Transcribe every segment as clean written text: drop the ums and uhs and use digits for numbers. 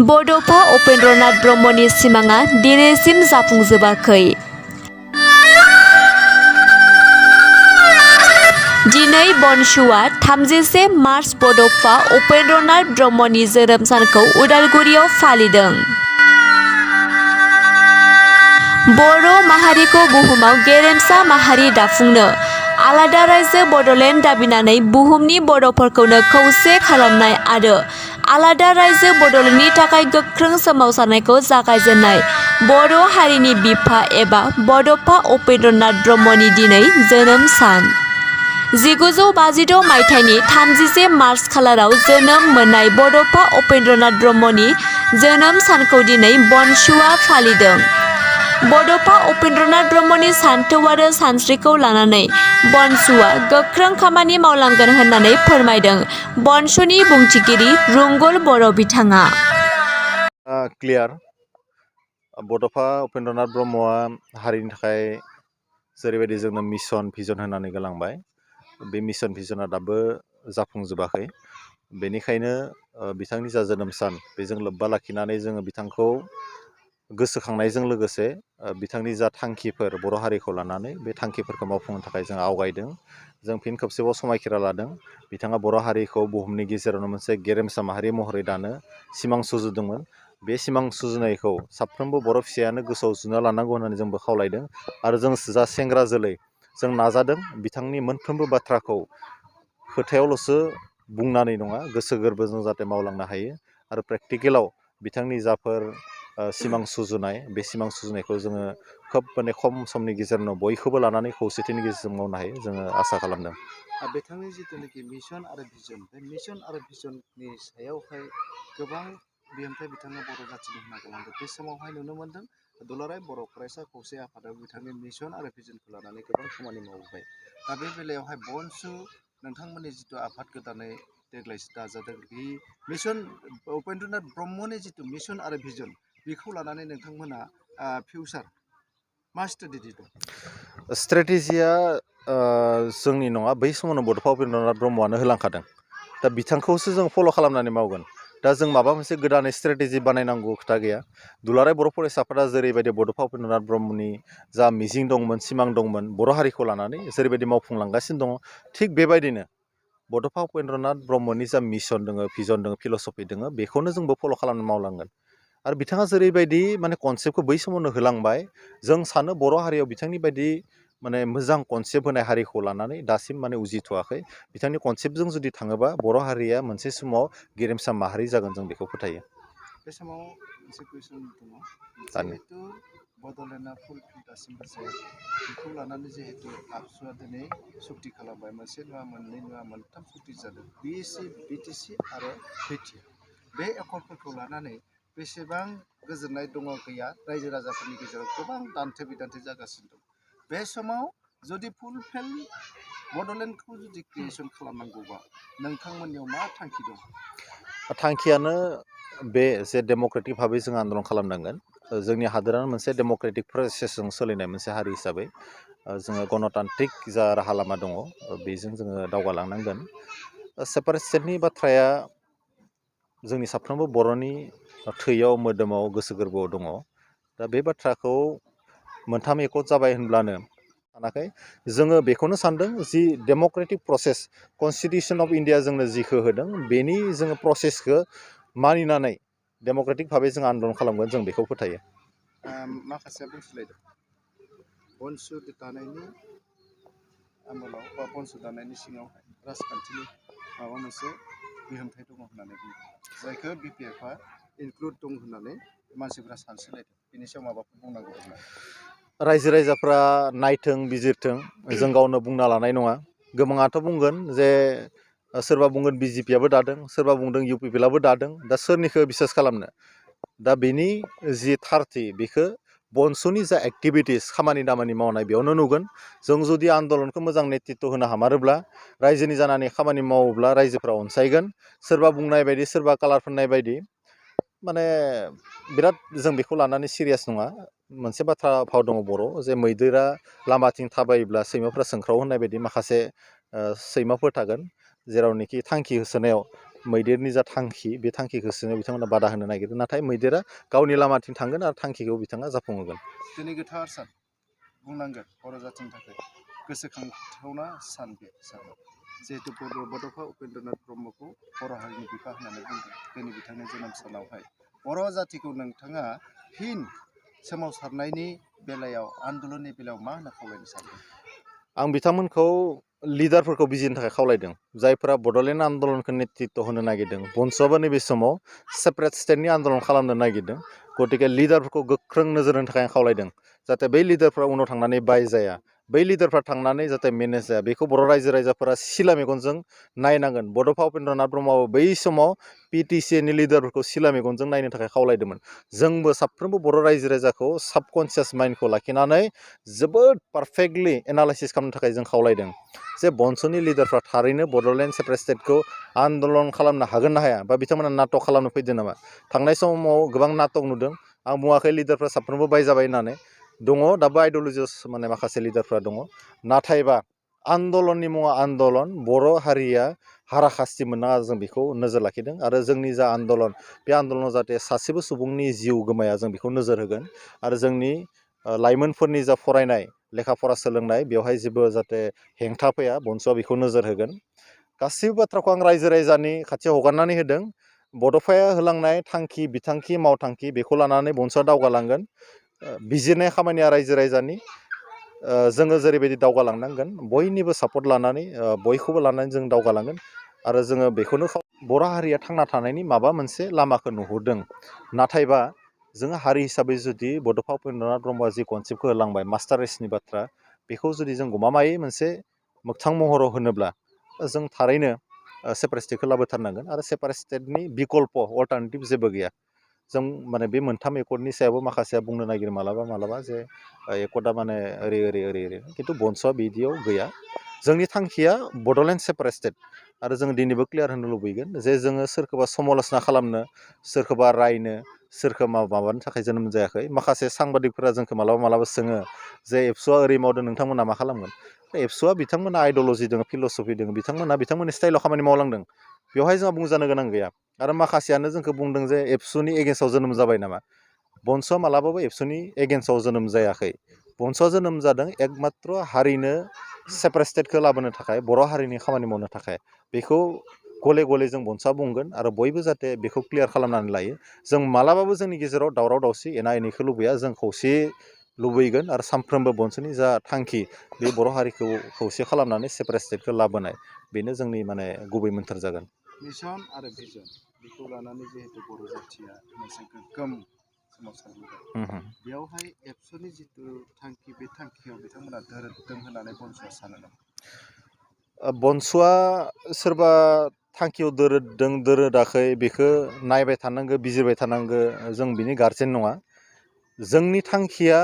बड'फा उपेन्द्रनाथ ब्रह्मनि सिमाङा दिनैसिम जाफुंजोबाखै। दिनै बनसुआ 31 मार्च बड'फा उपेन्द्रनाथ ब्रह्मनि जोनोम सानखौ उदालगुरियाव फालिदों। बर' माहारिखौ बुहुमाव गेरेमसा माहारि दाफुंनो आलादा रायजो बड'लेण्ड दाबिनानै बुहुमनि बर'फोरखौनो खौसे खालामनाय आरो आलादा रायजो बड'लेण्डनि थाखाय गोख्रों सोमावसारनायखौ जागायजेननाय बर' हारिनि बिफा एबा बड'फा उपेन्द्रनाथ ब्रह्मनि दिनै जोनोम सान। 1956 मायथाइनि 31 मार्च खालाराव जोनोम मोननाय बड'फा उपेन्द्रनाथ ब्रह्मनि जोनोम सानखौ दिनै बनसुआ फालिदों। बड'फा उपेन्द्रनाथ ब्रह्मनि सानथौ आरो सानस्रिखौ लानानै बनसुआ गोख्रों खामानि मावलांगोन होननानै फोरमायदों बनसुनि बुंथिगिरि रुंगुल बर' बिथाङा। क्लियार बड'फा उपेन्द्रनाथ ब्रह्मआ हारिनि थाखाय जेरैबायदि जोंनो मिशन भिजन होनानै गालांबाय, बे मिशन भिजना दाबो जाफुंजोबाखै। बेनिखायनो बिथांनि जा जोनोम सान बेजों लोब्बा लाखिनानै जोङो बिथांखौ गोसोखांनायजों लोगोसे बिथांनि जा थांखिफोर बर' हारिखौ लानानै बे थांखिफोरखौ मावफुंनो थाखाय जों आवगायदों। जों फिन खेबसेबाव समायखिरा लादों। बिथाङा बर' हारिखौ बुहुमनि गेजेरावनो मोनसे गेरेमसा माहारि महरै दानो सिमां सुजुदोंमोन। बे सिमां सुजुनायखौ साफ्रोमबो बर' फिसायानो गोसोआव जुना लानांगौ होननानै जोंबो खावलायदों आरो जों जा सेंग्रा जोलै जों नाजादों बिथांनि मोनफ्रोमबो बाथ्राखौ खोथायावल'सो बुंनानै नङा, गोसो गोरबोजों जाहाथे मावलांनो हायो आरो प्रेक्टिकेलाव बिथांनि जाफोर सिमां सुजुनाय बे सिमां सुजुनायखौ जोङो खोब खम समनि गेजेरावनो बयखौबो लानानै खौसेथिनि गेजेरजों मावनो हायो जोङो आसा खालामदों। बिथांनि जिथुनाखि मिशन आरो भिजन, बे मिशन आरो भिजननि सायावहाय गोबां बिहोमा बिथाङा बर' जाथिनि होना गालांदों। बे समावहाय नुनो मोन्दों दुलाराय बर' फरायसा खौसे आफादाव बिथांनि मिशन आरो भिजनखौ लानानै गोबां खामानि मावबाय। दा बे बेलायावहाय बनसु नोंथांमोननि जिथु आफाद गोदानै देग्लायसो दाजादों, बे मिशन उपेन्द्रनाथ ब्रह्मनि जिथु मिशन आरो भिजन बेखौ लानानै नोंथांमोना फिउचार मा स्ट्रेटेजि दं? स्ट्रेटेजिया जोंनि नङा, बै समावनो बड'फा उपेन्द्रनाथ ब्रह्मआनो होलांखादों। दा बिथांखौसो जों फल' खालामनानै मावगोन। दा जों माबा मोनसे गोदानै स्ट्रेटेजि बानायनांगौ खोथा गैया। दुलाराय बर' फरायसाफोरा जेरैबायदि बड'फा उपेन्द्रनाथ ब्रह्मनि जा मिजिं दंमोन, सिमां दंमोन बर' हारिखौ लानानै जेरैबायदि मावफुंलांगासिनो दङ, थिग बेबायदिनो बड'फा उपेन्द्रनाथ ब्रह्मनि जा मिशन दङ, भिजन दङ, फिल'सफि दङ, बेखौनो जोंबो फल' खालामनानै मावलांगोन। आरो बिथाङा जेरैबायदि कनसेप्टखौ बै समावनो होलांबाय, जों सानो बर' हारियाव बिथांनि बायदि मोजां कनसेप्ट होनाय हारिखौ लानानै दासिम उजिथ'वाखै। बिथांनि कनसेप्टजों जुदि थाङोबा बर' हारिया मोनसे समाव गेरेमसा माहारि जागोन, जों बेखौ फोथायो। बे समाव मोनसे कुइसन दङ, जिहेतु बड'लेण्डआ फुलफिल दासिमबो जायाखै, बेखौ लानानै जिहेतु आबसुआ दिनै सुक्ति खालामबाय, मोनसे नङा मोननै नङा मोनथाम सुक्ति जादों, बिटिसि आरो बिटिआर। बे एकर्डफोरखौ लानानै बेसेबां गोजोननाय दङ गैया, रायजो राजाफोरनि गेजेराव गोबां दान्थे बिदान्थे जागासिनो दं। बे समाव जुदि फुलफिल बड'लेण्डखौ जुदि क्रिएसन खालामनांगौबा नोंथांमोननियाव मा थांखि दं? थांखियानो बे जे डेम'क्रेटिक भाबै जों आन्दलन खालामनांगोन। जोंनि हादोरानो मोनसे डेम'क्रेटिक प्रसेसजों सोलिनाय मोनसे हारि हिसाबै जोङो गणतान्त्रिक जा राहा लामा दङ बेजों जोङो दावगालांनांगोन। सेपारेट स्टेटनि बाथ्राया जोंनि साफ्रोमबो बर'नि थैयाव, मोदोमाव, गोसो गोरबोआव दङ। दा बे बाथ्राखौ मोनथाम एकर्ड जाबाय होनब्लानो सानाखै, जोङो बेखौनो सानदों the democratic process constitution of India जोंनो जिखौ होदों बेनि जोङो प्रसेसखौ मानिनानै डेम'क्रेटिक भाबै जों आन्दलन खालामगोन, जों बेखौ फोथायो। माखासेया बुंसोलायदों बनसु दानायनि आमोलाव बा बनसु दानायनि सिङावहाय राजखान्थिनि माबा मोनसे बिहोमथाय दङ होननानै बुंदों, जायखौ बिपिएफआ इनक्लुड दं होननानै मानसिफ्रा सानसोलायदों। बेनि सायाव माबाफोर बुंनांगौ दं? रायजो राजाफ्रा नायथों, बिजिरथों, जों गावनो बुंना लानाय नङा। गोबाङाथ' बुंगोन जे सोरबा बुंगोन बिजेपिआबो दादों, सोरबा बुंदों इउपिपिएलआबो दादों, दा सोरनिखौ बिसास खालामनो? दा बेनि जि थारथि बेखौ बनसुनि जा एक्टिभिटिस खामानि दामानि मावनाय बेयावनो नुगोन। जों जुदि आन्दलनखौ मोजां नेतृत्व होनो हामारोब्ला, रायजोनि जानानै खामानि मावोब्ला रायजोफ्रा अनसायगोन। सोरबा बुंनाय बायदि, सोरबा कालार फोननाय बायदि बिराद जों बेखौ लानानै सिरियास नङा। मोनसे बाथ्रा भाव दङ बर' जे मैदेरा लामाथिं थाबायोब्ला सैमाफ्रा सोंख्राव होननाय बायदि माखासे सैमाफोर थागोन, जेरावनोखि थांखि होसोनायाव मैदेरनि जा थांखि बे थांखिखौ होसोनायाव बिथांमोना बादा होनो नागिरदों नाथाय मैदेरा गावनि लामाथिं थांगोन आरो थांखिखौ बिथाङा जाफुंहोगोन दिनै गोथार सान बुंनांगोन बर' जाथिनि थाखाय गोसोखांथावना सान बे साना जिहेतु बड'फा उपेन्द्रनाथ ब्रह्मखौ बर' हारिनि बिफा होननानै बुंदों दिनै बिथांनि जोनोम सानावहाय बर' जाथिखौ नोंथाङा फिन सोमावसारनायनि बेलायाव आन्दलननि बेलायाव मा होनना खावलायनो सानदों आं बिथांमोनखौ लिडारफोरखौ बिजिनो थाखाय खावलायदों जायफोरा बड'लेण्ड आन्दलनखौ नेतृत्व होनो नागिरदों बनसुआबो नैबे समाव सेपारेट स्टेटनि आन्दलन खालामनो नागिरदों गतिके लिडारफोरखौ गोख्रों नोजोर होनो थाखाय आं खावलायदों जाहाथे बै लिडारफ्रा उनाव थांनानै बाय जाया बै लिडारफ्रा थांनानै जाहाथे मेनेज जाया बेखौ बर' रायजो राजाफोरा सिला मेगनजों नायनांगोन बड'फा उपेन्द्रनाथ ब्रह्मआबो बै समाव पिटिसिनि लिडारफोरखौ सिला मेगनजों नायनो थाखाय खावलायदोंमोन जोंबो साफ्रोमबो बर' रायजो राजाखौ साबकनसियास माइन्डखौ लाखिनानै जोबोद पारफेक्टलि एनालाइसिस खालामनो थाखाय जों खावलायदों जे बनसुनि लिडारफ्रा थारैनो बड'लेण्ड सेपारेट स्टेटखौ आन्दलन खालामनो हागोन ना हाया बा बिथांमोना नाटक खालामनो फैदों नामा थांनाय समाव गोबां नाटक नुदों आं बुङाखै लिडारफ्रा साफ्रोमबो बायजाबाय होननानै दङ दाबो आइडिय'लजियास माने माखासे लिडारफ्रा दङ नाथायबा आन्दलननि मुङा आन्दलन बर' हारिया हाराखास्ति मोननाङा जों बेखौ नोजोर लाखिदों आरो जोंनि जा आन्दलन बे आन्दलनाव जाहाथे सासेबो सुबुंनि जिउ गोमाया जों बेखौ नोजोर होगोन आरो जोंनि लाइमोनफोरनि जा फरायनाय लेखा फरा सोलोंनाय बेवहाय जेबो जाहाथे हेंथा फैया बनसुआ बेखौ नोजोर होगोन गासैबो बाथ्राखौ आं रायजो राजानि खाथियाव हगारनानै होदों बड'फाया होलांनाय थांखि बिथांखि मावथांखि बेखौ लानानै बनसुआ दावगालांगोन बिजिरनाय खामानिया रायजो राजानि जोङो जेरैबायदि दावगालांनांगोन बयनिबो सापर्ट लानानै बयखौबो लानानै जों दावगालांगोन आरो जोङो बेखौनो बर' हारिया थांना थानायनि माबा मोनसे लामाखौ नुहुरदों नाथायबा जोङो हारि हिसाबै जुदि बड'फा उपेन्द्रनाथ ब्रह्मआ जि कनसेप्टखौ होलांबाय मास्टार रेसनि बाथ्रा बेखौ जुदि जों गमामायै मोनसे मोगथां महराव होनोब्ला जों थारैनो सेपारेट स्टेटखौ लाबोथारनांगोन आरो सेपारेट स्टेटनि बिकल्प अल्टारनेटिभ जेबो गैया जों माने बे मोनथाम एकर्डनि सायावबो माखासेया बुंनो नागिरो मालाबा जे एकर्डआ माने ओरै खिन्थु बनसुआ बिदियाव गैया जोंनि थांखिया बड'लेण्ड सेपारेट स्टेट आरो जों दिनैबो क्लियार होनो लुबैगोन जे जोङो सोरखौबा समाल'सना खालामनो सोरखौबा रायनो सोरखौ माबानो थाखाय जोनोम जायाखै माखासे सांबादिकफोरा जोंखौ मालाबा सोङो जे एबसुआ ओरै मावदों नोंथांमोना मा खालामगोन एबसुआ बिथांमोना आइडिय'लजि दङ फिल'सफि दङ बिथांमोननि स्टाइलाव खामानि मावलांदों बेवहाय जोंहा बुंजानो गोनां गैया आरो माखासेयानो जोंखौ बुंदों जे एबसुनि एगेन्स्टआव जोनोम जाबाय नामा बनसुआ मालाबाबो एबसुनि एगेन्स्टआव जोनोम जायाखै बनसुआ जोनोम जादों एकमात्र हारिनो सेपारेट स्टेटखौ लाबोनो थाखाय बर' हारिनि खामानि मावनो थाखाय बेखौ गले गले जों बनसुआ बुंगोन आरो बयबो जाहाथे बेखौ क्लियार खालामनानै लायो जों मालाबाबो जोंनि गेजेराव दावराव दावसि एना एनिखौ लुबैया जों खौसे लुबैगोन आरो सानफ्रोमबो बनसुनि जा थांखि बे बर' हारिखौ खौसे खालामनानै सेपारेट स्टेटखौ लाबोनाय बेनो जोंनि माने गुबै मोन्थोर जागोन मिसन आरो भिजन बेखौ लानानै जिहेतु बर' जाथिया मोनसे गोग्गोम सोमावसारबोबाय बेयावहाय एबसुनि जिथु थांखि बे थांखियाव बिथांमोना दोरोदों होननानै बनसुआ सानो नामा बनसुआ सोरबा थांखियाव दोरोदों दोरोदाखै बेखौ नायबाय थानांगौ बिजिरबाय थानांगौ जों बिनि गारजेन नङा जोंनि थांखिया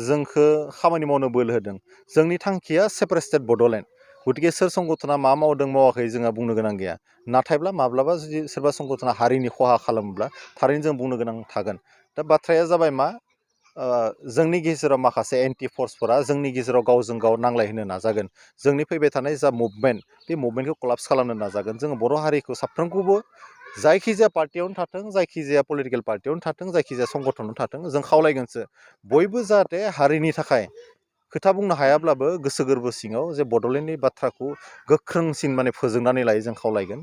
जोंखौ खामानि मावनो बोलो होदों जोंनि थांखिया सेपारेट स्टेट बड'लेण्ड गतिके सोर संगठना मा मावदों मावाखै जोंहा बुंनो गोनां गैया नाथायब्ला माब्लाबा जुदि सोरबा संगठना हारिनि खहा खालामोब्ला थारैनो जों बुंनो गोनां थागोन दा बाथ्राया जाबाय मा जोंनि गेजेराव माखासे एन्टि फर्सफोरा जोंनि गेजेराव गावजों गाव नांलायहोनो नाजागोन जोंनि फैबाय थानाय जा मुभमेन्ट बे मुभमेन्टखौ कलाप्स खालामनो नाजागोन जोङो बर' हारिखौ साफ्रोमखौबो जायखिजाया पार्टियावनो थाथों जायखिजाया पलिटिकेल पार्टियावनो थाथों जायखिजाया संगठनावनो थाथों जों खावलायगोनसो बयबो जाहाथे हारिनि थाखाय खोथा बुंनो हायाब्लाबो गोसो गोरबो सिङाव जे बड'लेण्डनि बाथ्राखौ गोख्रोंसिन माने फोजोंनानै लायो जों खावलायगोन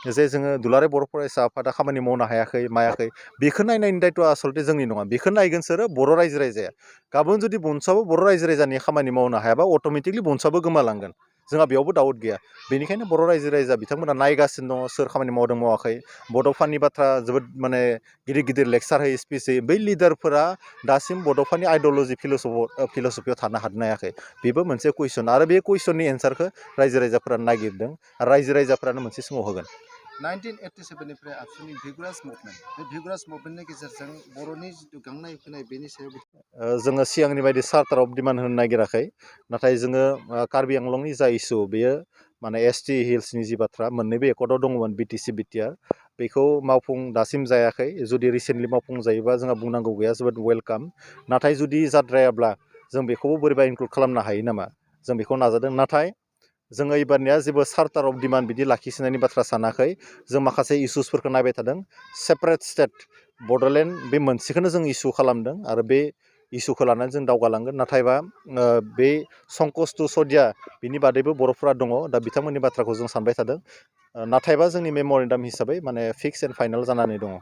जे जोङो दुलाराय बर' फरायसा आफादा खामानि मावनो हायाखै मायाखै बेखौ नायनायनि दायथ'आ आसलथे जोंनि नङा बेखौ नायगोन सोरो बर' रायजो राजाया गाबोन जुदि बनसुआबो बर' रायजो राजानि खामानि मावनो हायाबा अट'मेटिकलि बनसुआबो गोमालांगोन जोंहा बेयावबो डाउट गैया बेनिखायनो बर' रायजो राजा बिथांमोना नायगासिनो दङ सोर खामानि मावदों मावाखै बड'फानि बाथ्रा जोबोद माने गिदिर गिदिर लेक्सार होयो स्पिच होयो बै लिडारफोरा दासिम बड'फानि आइडिय'लजि फिल'सफियाव थानो हानो हायाखै बेबो मोनसे कुइसन आरो बे कुइसननि एन्सारखौ रायजो राजाफोरा नागिरदों आरो रायजो राजाफ्रानो मोनसे समाव होगोन 1987निफ्राय आबसुनि भिगुरास मुभमेन्ट बे भिगुरास मुभमेन्टनि गेजेरजों बर'नि जिथु गांनाय उखैनाय बेनि सायाव जोङो सिगांनि बायदि चार्टार अफ डिमान्ड होनो नागिराखै नाथाय जोङो कार्बि आंलंनि जा इसु बेयो माने एसटि हिल्सनि जि बाथ्रा मोननैबो एकर्डआव दङमोन बिटिसि बिटिआर बेखौ मावफुं दासिम जायाखै जुदि रिसेन्टलि मावफुं जायोबा जोंहा बुंनांगौ गैया जोबोद वेलकाम नाथाय जुदि जाद्रायाब्ला जों बेखौबो बोरैबा इनक्लुड खालामनो हायो नामा जों बेखौ नाजादों नाथाय जोङो एबारनिया जेबो चार्टार अफ डिमान्ड बिदि लाखिसोनायनि बाथ्रा सानाखै जों माखासे इस्युसफोरखौ नायबाय थादों सेपारेट स्टेट बड'लेण्ड बे मोनसेखौनो जों इस्यु खालामदों आरो बे इस्युखौ लानानै जों दावगालांगोन नाथायबा बे संकस टु सदिया बिनि बादैबो बर'फोरा दङ दा बिथांमोननि बाथ्राखौ जों सानबाय थादों नाथायबा जोंनि मेम'रेन्डाम हिसाबै माने फिक्स एन्ड फाइनाल जानानै दङ